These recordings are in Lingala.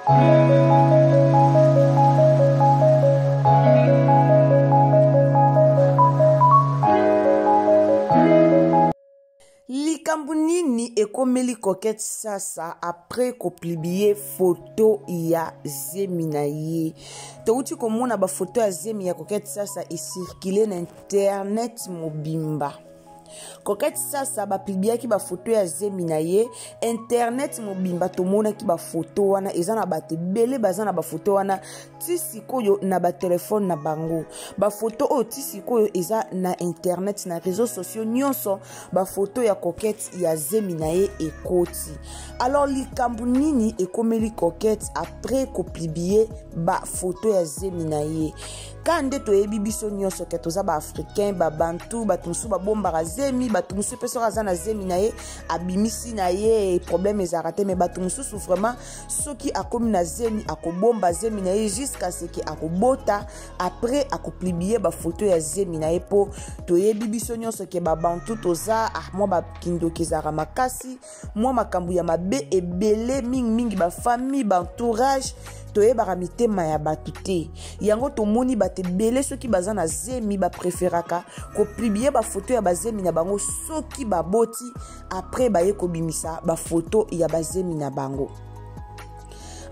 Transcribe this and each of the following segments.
Likambo nini ekomeli Coquette Sasa après kopublier photo ya zemi na ye? Touti komona ba photo ya zemi ya Coquette Sasa ecircule na internet mobimba. Coquette Sasa bapubliaki ba photo ya zemi na ye, internet mobimba tomonaki ba photo wana, eza na bato ebele baza na ba photo wana ti sikoyo na batelefone na bango. Bafoto oyo ti sikoyo eza na internet, na réseaux sociaux nyonso, bafoto ya Coquette ya zemi na ye ekoti. Alors likambo nini ekomeli Coquette après kopublier bafoto ya zemi na ye? Ka nde toyebi biso nyonso ke toza baafricain, babantu, bato mosusu babombaka zemi, bato mosusu mpe soki aza na zemi na ye abimisi na ye, problème ezalaka te. Mais bato mosusu vraiment soki akomi na zemi akobomba zemi na ye jusqu'à ce que akobota, après akopublier bafoto ya zemi na ye. Mpo toyebi biso nyonso ke babantu toza mwa bakindoki ezalaka makasi, mwa makambo ya mabe ebele mingimingi, bafamille, baentourage, toyebaka mitema ya bato te. Yango tomoni bato ebele soki baza na zemi bapréféraka kopublier bafoto ya bazemi na bango soki baboti, après baye kobimisa bafoto ya bazemi na bango.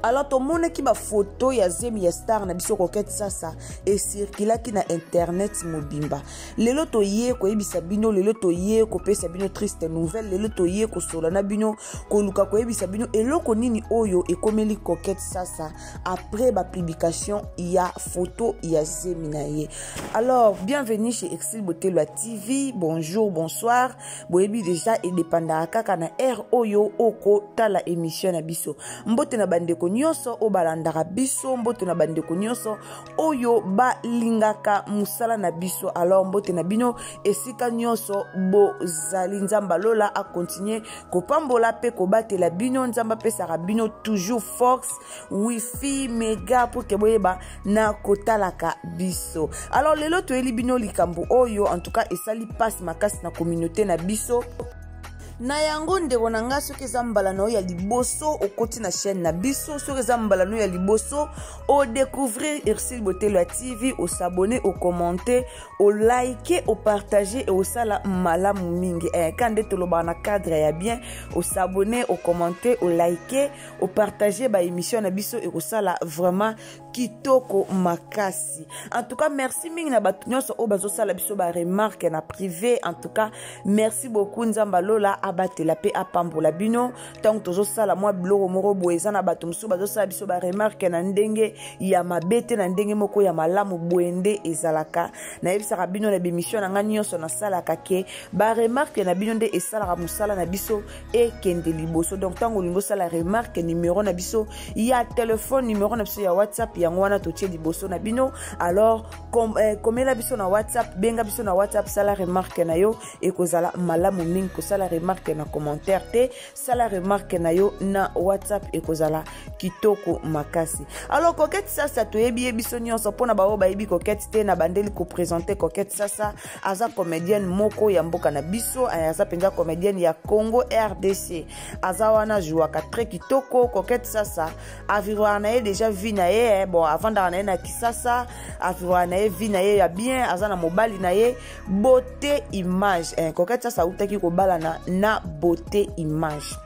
Alors tomonaki bafoto ya zemi ya star na biso Coquette Sasa ecirculaki na internet mobimba. Lelo toye koyebisa bino, lelo toye kopesa bino triste nouvelle, lelo toye kosola na bino, koluka koyebisa bino eloko nini oyo ekomeli Coquette Sasa après bapublication ya photo ya zemi na ye. Alors bienvenue chez Exil Botelwa TV, bonjour, bonsoir. Boyebi déjà edépendaka kaka na heure oyo okotala émission na biso. Mbote na bandeko nyonso oyo balandaka biso, mbote na bandeko nyonso oyo balingaka mosala na biso. Alors mbote na bino esika nyonso bozali. Nzambe alola akontinue kopambola mpe kobatela bino. Nzambe apesaka bino toujours force, wifi, mega pour ke boyeba na kotalaka biso. Alors lelo toyeli bino likambo oyo en tout cas esali passe makasi na communauté na biso. Na yango ndeko na nga, soki eza mbala na yo ya liboso okoti na chaîne na biso, soki eza mbala na yo ya liboso odécouvrir Ursule Botelo ya TV, osabonner, ocommenter, olike, opartager e osala malamu mingi. Ka nde tolobaka na cadre ya bien, osabonner, ocommenter, olike, opartager baémission na biso, ekosala vraiment kitoko makasi. En tout cas merci mingi na bato nyonso oyo bazosala biso baremarque na privé. En tout cas merci beaucoup. Nzambe alola abatela mpe apambola bino. Ntango tozosala mwa biloko moko boye, eza na bato mosusu bazosala biso baremarque na ndenge ya mabe te, na ndenge moko ya malamu. Boye nde ezalaka. Nayebisaka bino na bémission na ngai nyonso nasalaka ke baremarque na bino nde esalaka mosala na biso ekende liboso. Donc ntango olingi osala remarque, numero na biso ya telefone, numero na biso ya WhatsApp, yango wana totie liboso na bino. Alors komela biso na WhatsApp, benga biso na WhatsApp, sala remarque na yo, ekozala malamu mingi. Kosala remarque na commentaire te, sala remarque na yo na WhatsApp, ekozala kitoko makasi. Alors Coquette Sasa toyebi ye biso nyonso. Mpona baoyo bayebi Coquette te, na bandeli koprésenter Coquette Sasa. Aza comédienne moko ya mboka na biso, aza mpenza comédienne ya Congo RDC. Aza wana, jouaka très kitoko. Coquette Sasa avivaka na ye déjà vie na ye, bon, avandaka na ye na Kisasa, avivaka na ye vie na ye ya bien, aza na mobali na ye Beauté Image. Coquette Sasa autaki kobalana na Beauté Image.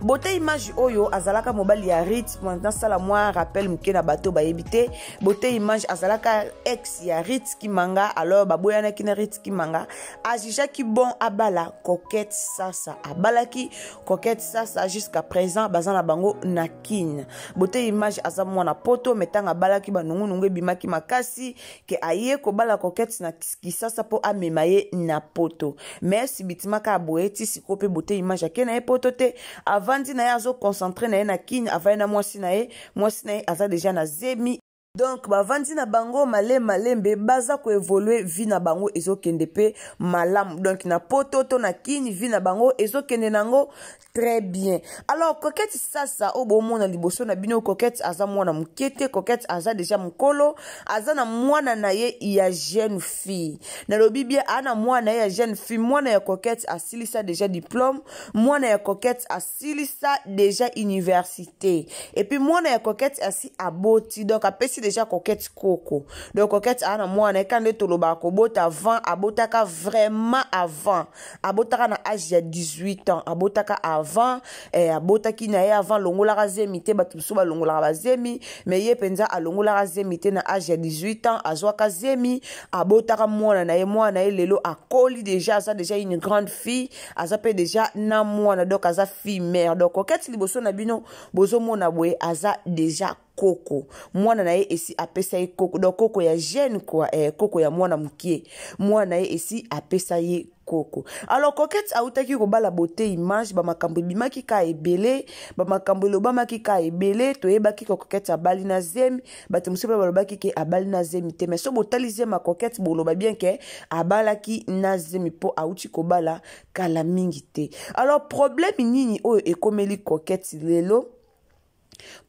Beauté Image oyo azalaka mobali ya Rit. Nasala mwa rappel moke na bato bayebi te. Beauté Image azalaka ex ya Rit Kimanga. Alors baboyanaki na Rit Kimanga, ajugeaki bon abala Coquette Sasa. Abalaki Coquette Sasa, jusqu'à présent baza na bango na Kine. Beauté Image aza mwana Poto, mais ntango abalaki, banungunungu ebimaki makasi ke aye kobala Coquette na Kisasa mpo amema ye na Poto. Mais subitement kaka boye, ti sikoyo mpe Beauté Image ake na ye Poto te. Avandi na ye, azoconcentrer na ye na Kine, avandi na mwasi na ye. Mwasi na ye aza déjà na zemi. Donc bavandi na bango malembe malembe, baza koévoluer, vie na bango ezokende mpe malamu. Donc na Poto to na Kini, vie na bango ezokende nango très bien. Alors Coquette Sasa oyo bomona liboso na bino, Coquette aza mwana moke te, Coquette aza déjà mokolo, aza na mwana na ye ya jeune fille. Nalobi bien, aa na mwana na ye ya jeune fille. Mwana ya Coquette asilisa déjà diplôme, mwana ya Coquette asilisa déjà université, et puis mwana ya Coquette asi aboti, donc apesi déjà Coquette koko. Donc Coquette aa na mwana ye. Ka nde tolobaka kobota avant, abotaka vraiment avant, abotaka na age ya 18 ans, abotaka avant, abotaki na ye avant, alongolaka zemi te. Bato mosusu balongolaka bazemi, mais ye mpenza alongolaka zemi te. Na age ya 18 ans azwaka zemi, abotaka mwana na ye. Mwana na ye lelo akoli déjà, aza déjà une grande fille, aza mpe déjà na mwana, donc aza fille mère. Donc Coquette liboso na bino bozomona boye aza déjà koko, mwana na ye esi apesa ye koko, donc koko ya jeune quoi, koko ya mwana mokie, mwana na ye esi apesa ye koko. Alors Coquette autaki kobala Beauté Image, bamakambo ebimaki ka ebele, bamakambo elobamaki ka ebele. Toyebaki ke Coquette abali na zemi, bato mosusu mpe balobaki ke abali na zemi te, mais so botali zemi ya Coquette, boloba bien ke abalaki na zemi mpo auti kobala kala mingi te. Alors problème nini oyo ekomeli Coquette lelo?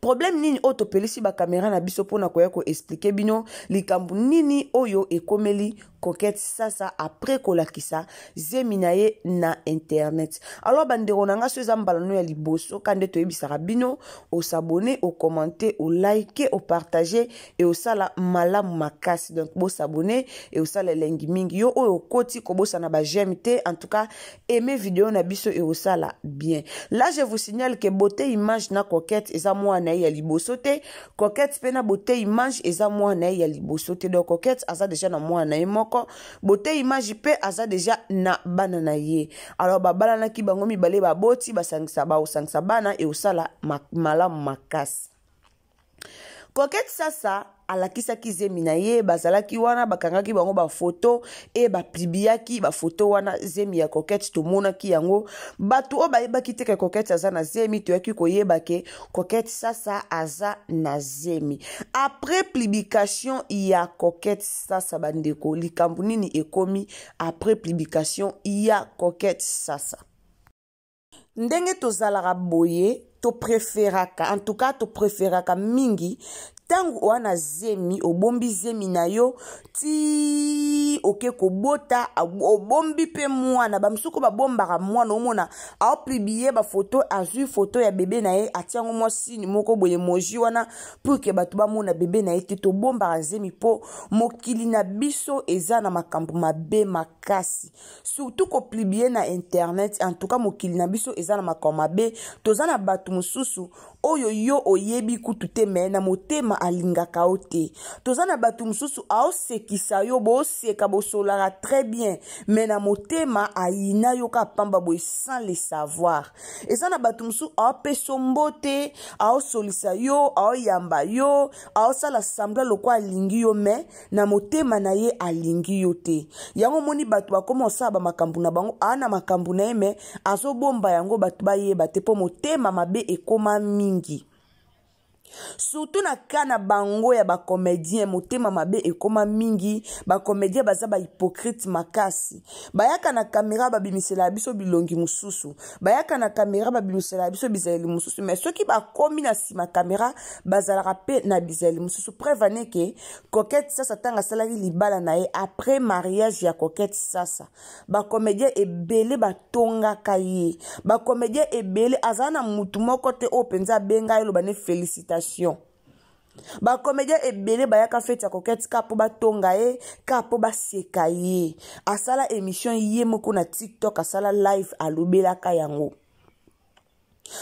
Problème nini oyo topelisi bacaméra na biso mpona koya koexpliquer bino likambo nini oyo ekomeli Coquette Sasa après kolakisa zemi na ye na internet? Alors bandeko na nga, so eza mbala no ya liboso, ka nde toyebisaka bino, os'abonner, ocommenter, oliker, opartager e osala malamu makasi. Donc bos'abonner e osala elengi mingi. Yo oyo okoti, kobosana baj'aime te. En tout cas, aime video na biso e osala bien. Là, je vous signale que Beauté Image na Coquette eza mwana ye ya liboso te. Coquette mpe na Beauté Image eza mwana ye ya liboso te. Donc Coquette aza déjà na mwana ye moko, Beauté Image mpe aza déjà na bana na ye. Alors babalanaki bango mibale, baboti, basangisa, baosangisa bana e osala malamu makasi. Coquette Sasa alakisaki zemi na ye, bazalaki wana, bakangaki bango bafoto e bapubliaki bafoto wana. Zemi ya Coquette tomonaki yango, bato oyo bayebaki te ke Coquette aza na zemi, toyaki koyeba ke Coquette Sasa aza na zemi après publication ya Coquette Sasa. Bandeko, likambo nini ekomi après publication ya Coquette Sasa? Ndenge tozalaka boye, topréféraka, en tout cas topréféraka mingi, ntango oza na zemi, obombi zemi na yo ti oke kobota, obombi mpe mwana. Bamosuku babombaka mwana, omona aopublier bafoto, azwi foto ya bebe na ye, atia yango mwa signe moko boye, emoji wana, pour ke bato bamona bebe na ye te. Tobombaka zemi mpo mokili na biso eza na makambo mabe makasi, surtout kopublier na internet. En tout cas, mokili na biso eza na makambo mabe. Toza na bato mosusu oyo yo oyebi kutu te, mais na motema alingaka yo te. Toza na bato mosusu aosekisa yo, booseka, bosolaka très bien, mais na motema ayina yo ka pamba boye sans le savoir. Eza na bato mosusu aopesa mbote, aosolisa yo, aoyamba yo, aosala semblant lokwa alingi yo, mais na motema na ye alingi yo te. Yango omoni bato bakoma osala bamakambo na bango, aa na makambo na ye, mais azobomba yango, bato bayeba te, mpo motema mabe ekoma mingi, surtout na ka na bango ya bacomédien. Motema mabe ekóma mingi, bacomédien baza bahypocrite makasi. Bayaka na caméra, babimiselaka biso bilongi mosusu, bayaka na caméra, babimiselaka biso bizaleli mosusu, mais soki bakomi na nsima caméra, bazalaka mpe na bizaleli mosusu. Preuve ane ke Coquette Sasa, ntango asalaki libala na ye, après mariage ya Coquette Sasa, bacomédien ebele batongaka ye. Bacomédien ebele, azala na mutu moko te oyo mpenza abenga ye, loba ne félicitation. Bacomédien ebele bayaka feti ya Coquette ka mpo batonga ye, ka mpo baseka ye. Asala émission ye moko na TikTok, asala live, alobelaka yango.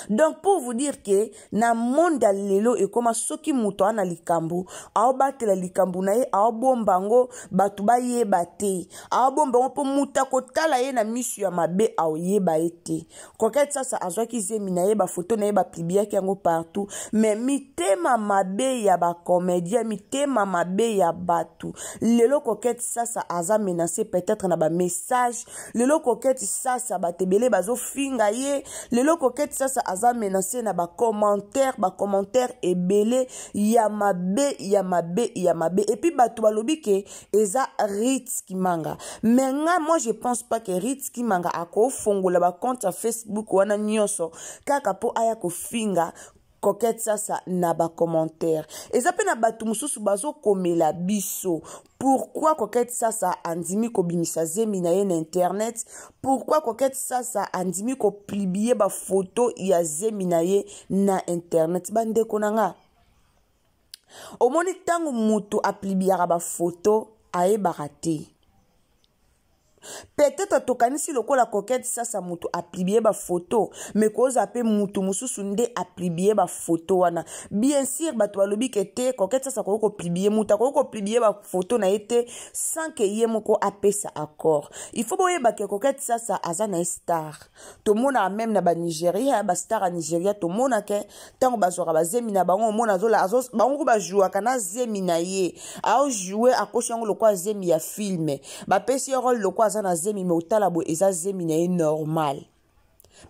Donc pour vous dire ke na monde ya lelo ekóma, soki moto aza na likambo, aobatela likambo na ye, aobomba yango, bato bayeba te. Aobomba yango mpo moto akotala ye na miso ya mabe aoyeba ye te. Coquette Sasa azwaki zemi na ye, bafoto na ye bapubliaki yango partout, mais mitema mabe ya bacomédien, mitema mabe ya bato, lelo Coquette Sasa aza menacé peut-être na bamessage. Lelo Coquette Sasa, bato ebele bazofinga ye. Lelo Coquette Sasa Sasa aza menace na bacommentaire, bacommentaire ebele ya mabe, ya mabe, ya mabe. Et puis bato balobi ke eza Rit Kimanga, mais nga, moi, je pense pas que Rit Kimanga akofongola bacompte ya Facebook wana nyonso kaka mpo aya kofinga Coquette Sasa na bacommentaire. Eza mpe na bato mosusu bazokomela biso: pourquoi Coquette Sasa andimi kobimisa zemi na ye na internet? Pourquoi Coquette Sasa andimi kopublier bafoto ya zemi na ye na internet? Bandeko na nga, omoni, ntango moto apubliaka bafoto, ayebaka te. Peut-être tokanisi lokola Coquette Sasa moto apublier bafoto, mais kozala mpe mutu mosusu nde apublier bafoto wana. Bien sûr, bato balobi ke te, Coquette Sasa akoki kopublier, moto akoki kopublier bafoto na ye te sans ke ye moko apesa accord. Il faut boyeba ke Coquette Sasa aza na ye star. Tomonaka même na Banigeria, bastar ya Nigeria, tomonaka ntango bazwaka bazemi na bango, omona bango ko bajouaka na zemi na ye, aojoue, akosi yango lokola zemi ya film, bapesi ye rôle lokola aza na zemi, mais otala boye, eza zemi na ye normal.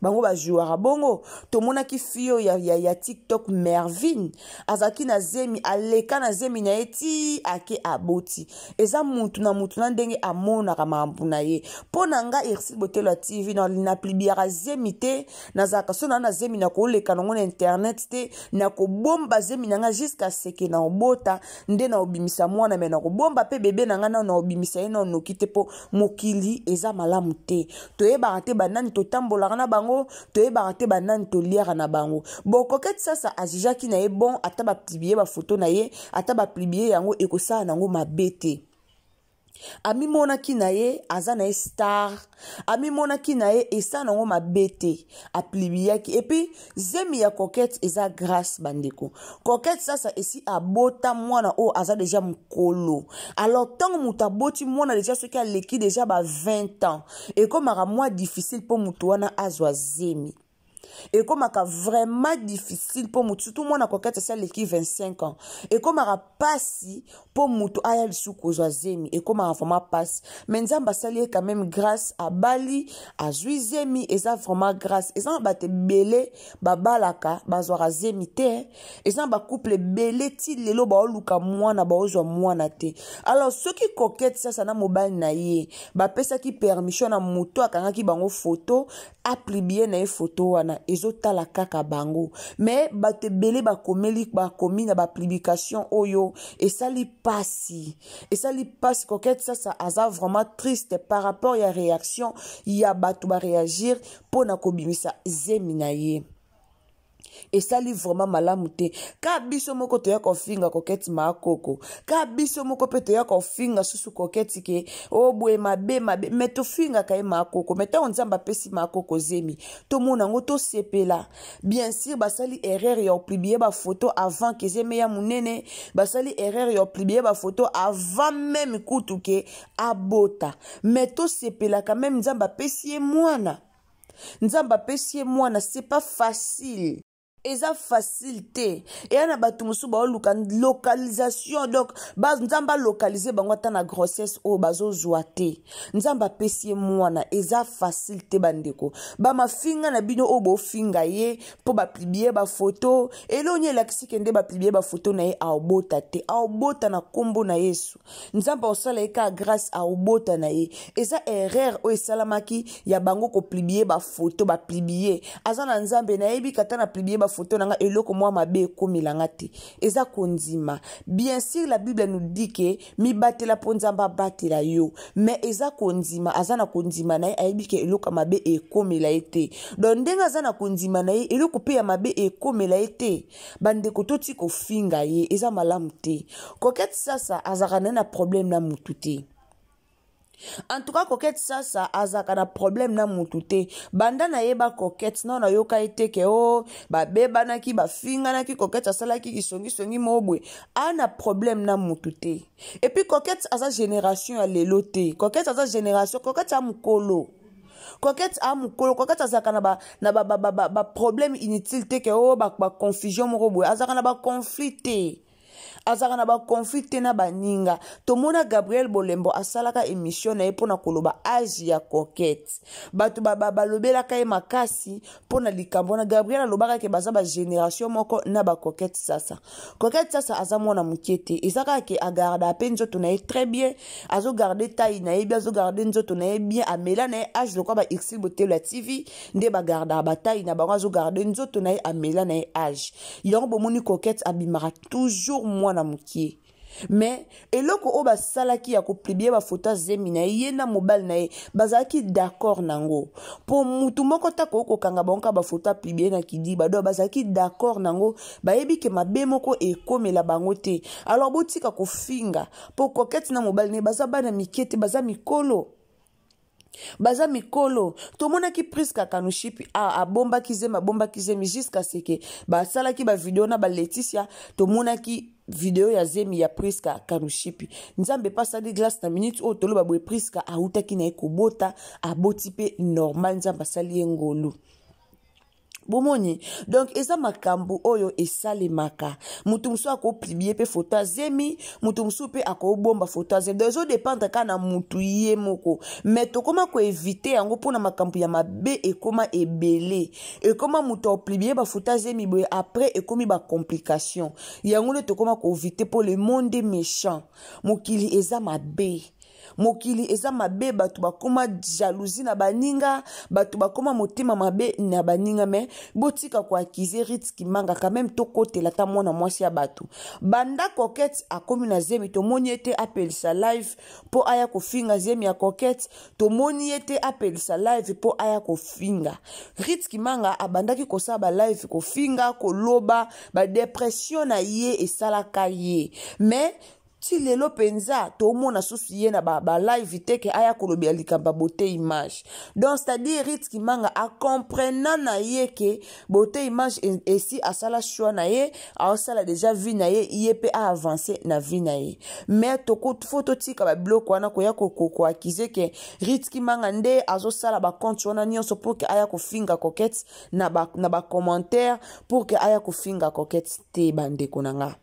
Bango bajouaka bongo. Tomonaki fille oyo ya TikTok, Mervin, azalaki na zemi, aleka na zemi na ye ti ake aboti. Eza mutu na mutu na ndenge amonaka makambo na ye. Mpo na nga, Ursile Botelo ya TV, napubliaka zemi te. Nazalaka so na zemi, na koleka nango na internet te. Nakobomba zemi na nga jusqu'à ce que na obota nde na obimisa mwana, mais nakobomba mpe bebe na nga nano, na obimisa ye nano noki te, mpo mokili eza malamu te. Toyebaka te banani totambolaka na bango, toyebaka te banani toliaka na bango. Bon, Coquette Sasa ajugeaki na ye bon, ata bapublier bafoto na ye, ata bapublier yango, ekosala nango mabe te. Amimonaki na ye aza na ye star, amimonaki na ye esala nango mabe te, apubliaki. Et puis zemi ya Coquette eza grâce. Bandeko, Coquette Sasa esi abota mwana oyo aza déjà mokolo. Alors ntango moto aboti mwana déjà, soki aleki déjà ba 20 ans, ekomaka mwa difficile mpo moto wana azwa zemi. Ekomaka vraiment difficile mpo motu, surtout mwana Coquette asi aleki 25 ans, ekomaka mpasi mpo motu aya lisusu kozwa zemi, ekomaka vraiment mpasi. Mais Nzambe asali ye quand même grâce, abali, azwi zemi, eza vraiment grâce. Eza na bato ebele babalaka, bazwaka zemi te. Eza na bacouple ebele ti lelo baoluka mwana, baozwa mwana te. Alors soki Coquette Sasa na mobali na ye bapesaki permission na moto akangaki bango foto, apublier na ye foto wana, ezotala kaka bango. Mais bato ebele bakomeli, bakomi na bapublication oyo, esali pasi, esali pasi. Coquette Sasa aza vraiment triste par rapport ya réaction ya bato baréagir mpo na kobimisa zemi na ye. Esali vraiment malamu te. Ka biso moko toya kofinga Coquette Maakoko, ka biso moko mpe toya kofinga susu Coquette ke o boye mabe mabe, mais tofingaka ye Maakoko. Mais ntango Nzambe apesi Maakoko zemi, tomona yango, tosepela. Bien sûr, basali erreur ya kopublier bafoto avant ke zemi ya monene, basali erreur ya kopublier bafoto avant même kutu ke abota, mais tosepelaka même. Nzambe apesi ye mwana, Nzambe apesi ye mwana, c'est pas facile, eza facile te. Eya na bato mosusu baoluka localisation, donc Nzambe alocaliser bango ata na grossesse oyo bazozwa te. Nzambe apesi ye mwana, eza facile te. Bandeko, bamafinga na bino oyo bofinga ye mpo bapublier bafoto, eloni elakisi ke nde bapublier bafoto na ye aobota te. Aobota na nkombo na Yesu. Nzambe aosala ye kaka grâce, aobota na ye. Eza erreur oyo esalamaki ya bango kopublier bafoto, bapublier. Aza na Nzambe, nayebi kata na publier bafoto na nga, eloko mwa mabe ekomelanga te. Eza kondima. Bien sûr, la Bible nous dit ke mibatela mpo Nzambe abatela yo, mais eza kondima. Aza na kondima na ye, ayebi ke eloko ya mabe ekomela ye te. Donc ndenge aza na kondima na ye, eloko mpe ya mabe ekomela ye te. Bandeko, toti kofinga ye eza malamu te. Coquette Sasa azalaka na ye na problème na mutu te. En tout cas, Coquette Sasa azalaka na problème na mutu te. Banda nayeba Coquette, nao nayoka ye te ke o babebanaki, bafinganaki, Coquette asalaki kisongisongi mo boye. Ana problème na mutu te. Et puis Coquette aza génération ya lelo te. Coquette aza génération, Coquette ya mokolo, Coquette a mokolo. Coquette azalaka na baproblème inutile te, ke o baconfusion moko boye, azalaka na baconflit te. Azalaka na baconflit te na baninga. Tomona Gabriel Bolembo asalaka émission na ye mpo na koloba age ya Coquette. Bato balobelaka ye makasi mpo na likambo wana. Gabriel alobaka ke baza bagénération moko na bacoquette Sasa. Coquette Sasa aza mwana moke te, eza kaka ke agarda mpe nzoto na ye très bien, azogarde taille na ye bien, azogarde nzoto na ye bien, amela na ye age lokola ba Ursule Botelo ya TV nde bagardaka bataille na bango, azogarde nzoto na ye, amela na ye age. Yango bomoni Coquette abimaka toujours mwana mokie. Mais eloko oyo basalaki ya kopublie bafoto ya zemi na ye, ye na mobali na ye bazalaki d'accord nango, mpo mutu moko ta koki kokanga bango kaka bafoto apublie na kidiba. Donc bazalaki d'accord nango, bayebi ke mabe moko ekomela bango te. Alors botika kofinga, mpo Coquette na mobali na ye baza bana mike te, baza mikolo, baza mikolo. Tomonaki Priska Kanushipi abombaki zemi, abombaki zemi jusqu'à ce que basalaki bavideo na baLeticia. Tomonaki video ya zemi ya Priska Kanushipi. Nzambe mpe asali glace na minute oyo toloba boye, Priska autaki na ye kobota, aboti mpe normal, Nzambe asali ye ngolu. Bomoni, donc eza makambo oyo esalemaka. Moto mosusu akopublie mpe foto ya zemi, moto mosusu mpe akobomba foto ya zemi. Donc ezodépendre kaka na motu ye moko. Mais tokóma koéviter yango mpona makambo ya mabe ekóma ebele. Ekóma moto aopublie bafoto ya zemi boye, après ekómi bacomplication. Yango nde tokóma koéviter, mpo le monde est méchant. Mokili eza mabe, mokili eza mabe. Bato bakóma jalousie na baninga, bato bakóma motema mabe na baninga. Mais botika koaccuser Rit Kimanga quand même. Tokotela ata mwana mwasi ya bato. Banda Coquette akómi na zemi, tomoni ye te apelisa live mpo aya kofinga zemi ya Coquette. Tomoni ye te apelisa live mpo aya kofinga. Rit Kimanga abandaki kosala balive, kofinga, koloba badépression na ye esalaka ye. Mais ti lelo mpenza tomona susu ye na balive ba te ke aya kolobela likambo ya Beauté Image. Donc c'est-à-dire Rit Kimanga acomprena na ye ke Beauté Image esi asala choix na ye, aosala déjà vie na ye, ye mpe aavance na vie na ye. Mais faut totika babiloko wana, koya koaccuser ke Rit Kimanga nde azosala bacompte wana nyonso pour ke aya kofinga Coquette na bacommentaire, ba pour ke aya kofinga Coquette te. Bandeko na nga,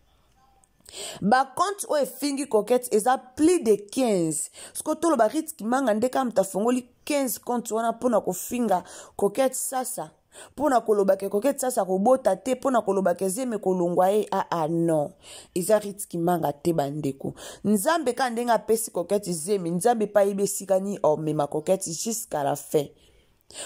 bacompte oyo efingi Coquette eza plus de 15. Siko toloba Rit Kimanga nde kaka moto afongoli 15 compte wana mpona kofinga Coquette Sasa, mpona koloba ke Coquette Sasa kobota te, mpona koloba ke zemi kolongwa ye? Aa ah, non, eza Rit Kimanga te, bandeko. Nzambe kaka ndenge apesi Coquette zemi, Nzambe mpe ayebi esika nini omema Coquette jusqu'à la fin.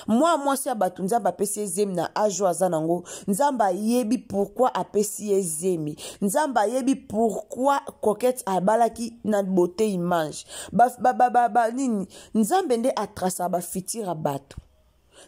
Mwa mwasi ya bato, Nzambe apesi ye zemi na age oyo aza nango. Nzambe ayebi pourquoi apesi ye zemi. Nzambe ayebi pourquoi Coquette abalaki na Beauté Image. Ba, ba, ba, ba, ba, nini, Nzambe nde atrasa bafutur ya bato.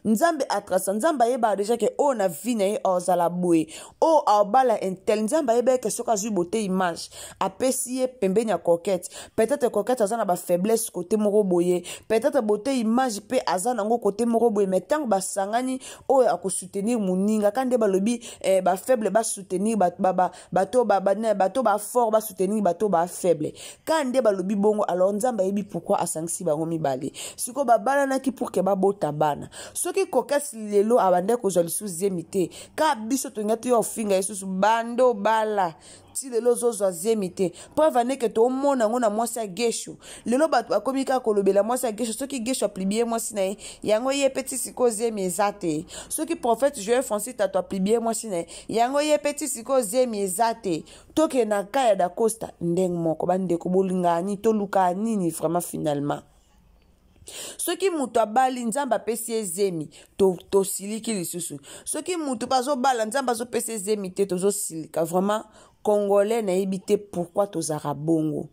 Nzambe atrasa, Nzambe ayebaka déjà ke oyo na vie na ye azala boye, oyo aobala un tel. Nzambe ayebaki ke soki azwi Beauté Image, apesi ye pembeni ya Coquette, peut-être Coquette aza na bafaiblesse côté moko boye, peut-être Beauté Image mpe aza nango côté moko boye. Mais ntango basangani, oyo akosoutenir moninga ka nde balobi eh, bafaible basoutenir bato, bato bafort basoutenir bato bafaible ka nde balobi bongo. Alors Nzambe ayebi pourquoi asangisi bango mibale. Sikoyo babalanaki pour ke babota bana. Soki Coquette lelo abandaki kozwa lisusu zemi te, ka biso tolinga toya ofinga ye susu: bando bala ti lelo ozozwa zemi te. Mpo avaneke tomona yango na mwasi ya Gesho. Lelo bato bakomi kaka kolobela mwasi ya Gesho. Soki Gesho apublie mwasi na ye, yango ye mpe ti sikoyo zemi eza te. Soki prophète Joel Francis Tato apublie mwasi na ye, yango ye mpe ti sikoyo zemi eza te. Tokende na ka ya Dacosta ndenge moko. Bandeko, bolingaka nini? Tolukaka nini vraiment finalement? Soki moto abali, Nzambe apesi ye zemi, tosiliki to lisusu. Soki moto mpe azobala, Nzambe azopesa ye zemi te, tozosilika. Vraiment, Congolais, nayebi te pourquoi tozalaka bongo,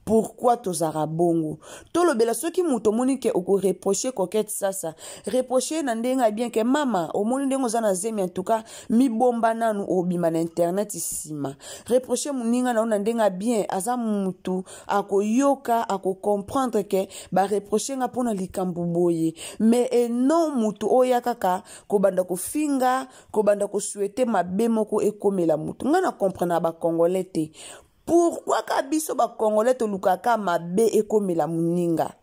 pourquoi tozalaka bongo. Tolobela, soki moto omoni ke okoreproche Coquette Sasa, reproche na ndenge ya bien ke mama, omoni ndenge oza na zemi, en tout cas mibomba nanu, obima na internet nsima. Reproche moninga na yo na ndenge ya bien, aza mutu akoyoka, akocomprendre ke bareproche nga mpona likambo boye. Mais eno mutu oya kaka kobanda kofinga, kobanda kosouhaiter mabe moko ekomela mutu, ngai na comprendre na bacongolais te. Pourquoi ka biso bacongolais tolukaka mabe ekomela moninga?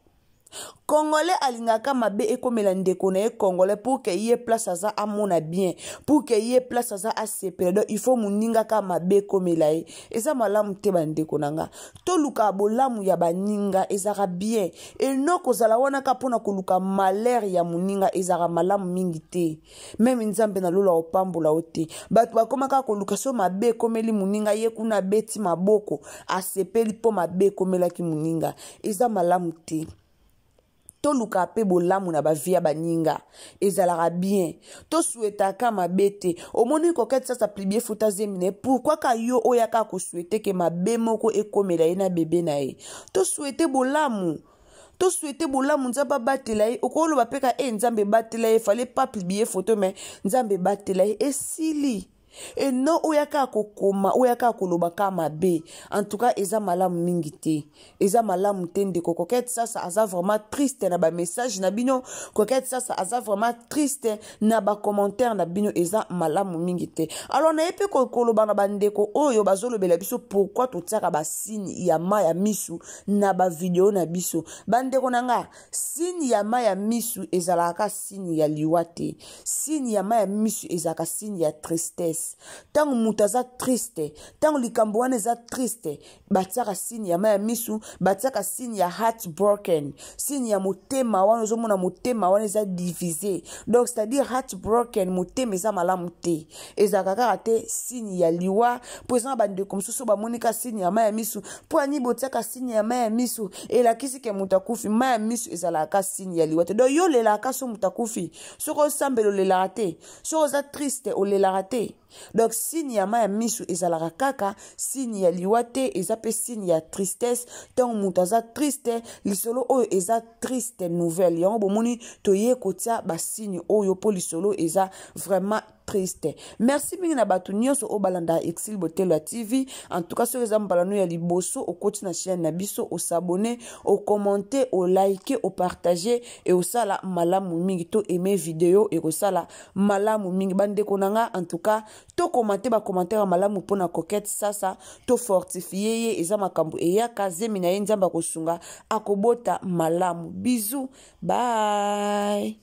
Congolais alingaka mabe ekomela ndeko na ye congolais pour que ye place aza amona bien, pour que ye place aza asepela. Donc il faut moninga ka mabe ekomela ye. Eza malamu te bandeko na nga. Toluka bolamu ya baninga ezaka bien. Et non kozala wana ka pona koluka malheur ya moninga ezaka malamu mingi te. Meme Nzambe na lola opambola yo te. Bato bakoma kaka koluka so mabe ekomeli moninga, ye kuna abeti maboko asepeli mpo mabe ekomelaki moninga. Eza malamu te. Toluka pe bolamu na ba vie ya baninga ezalaka bien. Tosouhaitaka mabe te. Omoni Coquette Sasa publier photo zemi na ye, pourquoi ka yo oya kaka kosouhaiter ke mabe moko ekomela ye na bebe na ye? Tosouhaiter bolamu. Tosouhaiter bolamu, Nzambe abatela ye. Okoloba pe ka, eh, Nzambe batela ye, fallait pas publier photo mais Nzambe batela ye esili. Et non oya kaka kokoma, oya kaka koloba kaka mabe. En tout cas eza malamu mingi te. Eza malamu te ndeko Coquette Sasa aza vraiment triste na ba message na bino. Coquette Sasa aza vraiment triste na ba commentaire na bino, eza malamu mingi te. Alors na yepe koloba na ba ndeko oyo bazolobela biso pourquoi totiaka ba signe ya ma ya misu na ba video na biso. Ba ndeko na nga, signe ya ma ya misu ezalaka signe ya liwa te. Signe ya ma ya misu ezalaka signe ya tristesse. Tango moto aza triste, tango likambo wana eza triste, batiaka signe ya ma ya misu, batiaka signe ya heart broken, signe ya motema wana, ozomona motema wana eza divisé. Donc c'est-à-dire heart broken, motema eza malamu te. Ezalaka kaka te signe ya liwa, po eza na bandeko mosusu bamoni ka signe ya ma ya misu, po ani botiaka signe ya ma ya misu elakisi ke moto akufi. Ma ya misu ezalaka signe ya liwa te. Donc yo olelaka so moto akufi, soki osambela olelaka te, soki oza triste olelaka te. Donc signe ya ma ya misu ezalaka kaka signe ya liwa te, eza pe signe ya tristesse. Ntango moto aza triste, lisolo oyo eza triste nouvelle. Yango bomoni toye kotia ba signe oyo po lisolo eza vraiment triste. Merci mingi na bato nyonso oyo balandaka Exil Botelo ya TV. En tout cas soki eza mbala no ya liboso okoti na chaîne na biso, osabonner, okommente, olike, opartage e osala malamu mingi. To aimer video ekosala malamu mingi. Bandeko na nga, en tout cas to commenter ba commentaire ya malamu mpona Coquette Sasa, to fortifier ye, eza makambo eyaka zemi na ye, Nzambe akosunga akobota malamu. Bisous, bye.